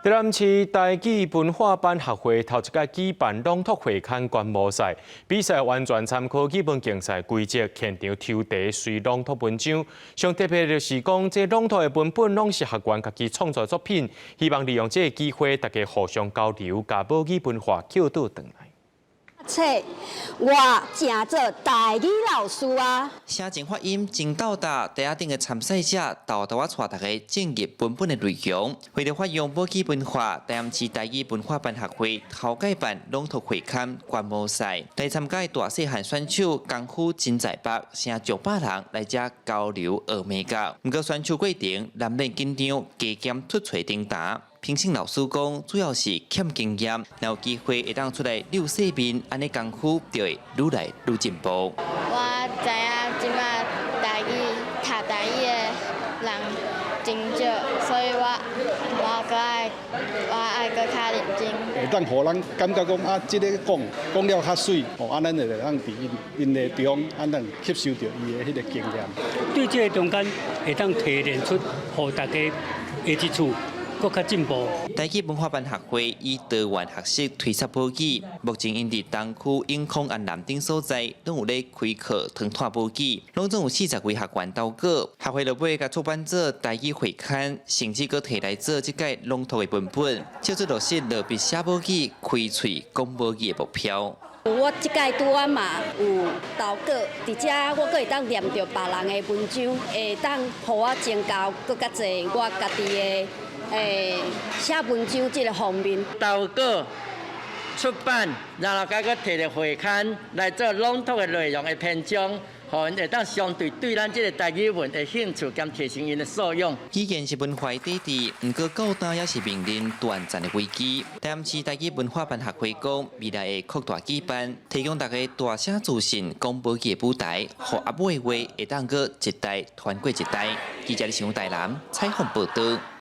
台南市台語文化班學會頭一屆舉辦朗讀會刊觀摩賽，比賽完全參考語文競賽規則，現場抽題隨朗讀文章。上特別就是講，這朗讀的文本攏是學員家己創作作品，希望利用這個機會，大家互相交流，共母語文化抾倒轉來。冊，我誠做台語老師啊！聲情發音真到達，台仔頂的參賽者沓沓仔帶大家進入文本的內容。為著發揚母語文化，台南市台語文化班學會頭屆辦朗讀會刊觀摩賽，來參加的大細漢選手功夫真在北，成上百人來遮交流學眉角。毋過選手過程難免緊張，加減出錯等等。評審老師講，主要是欠經驗，若有機會會當出來露世面，按呢功夫就會愈來愈進步。我知影這馬台語讀台語的人真少，所以我愛閣較認真。會當予咱感覺講啊，這个講講了較媠，哦，啊，咱就會當佇𪜶𪜶的中，啊，咱吸收著伊的彼个經驗。對這个中間會當提煉出，予大家的一處。閣較進步。台語文化班學會以多元學習推廣母語，目前𪜶佇東區、永康、安南等所在，攏有咧開課傳統母語，攏總有40位學員投稿。學會落尾共出版做台語會刊，甚至閣提來做這屆朗讀的文本，照做落實落筆寫母語、開喙講母語的目標。我這屆拄仔嘛有投稿，佇遮我閣會當念著別人的文章，會當予我增加閣較濟我家己的寫文章這個方面。投稿出版，然後閣閣提著會刊來做朗讀的內容的篇章，予𪜶會當相對對咱這个台語文的興趣兼提升𪜶的素養。語言是文化的底底，毋過到今也是面臨斷層的危機。台南市台語文化班學會講，未來會擴大舉辦，提供大家大聲自信講母語的舞台，予阿母的話會當閣一代傳過一代。記者李想台南採訪報導。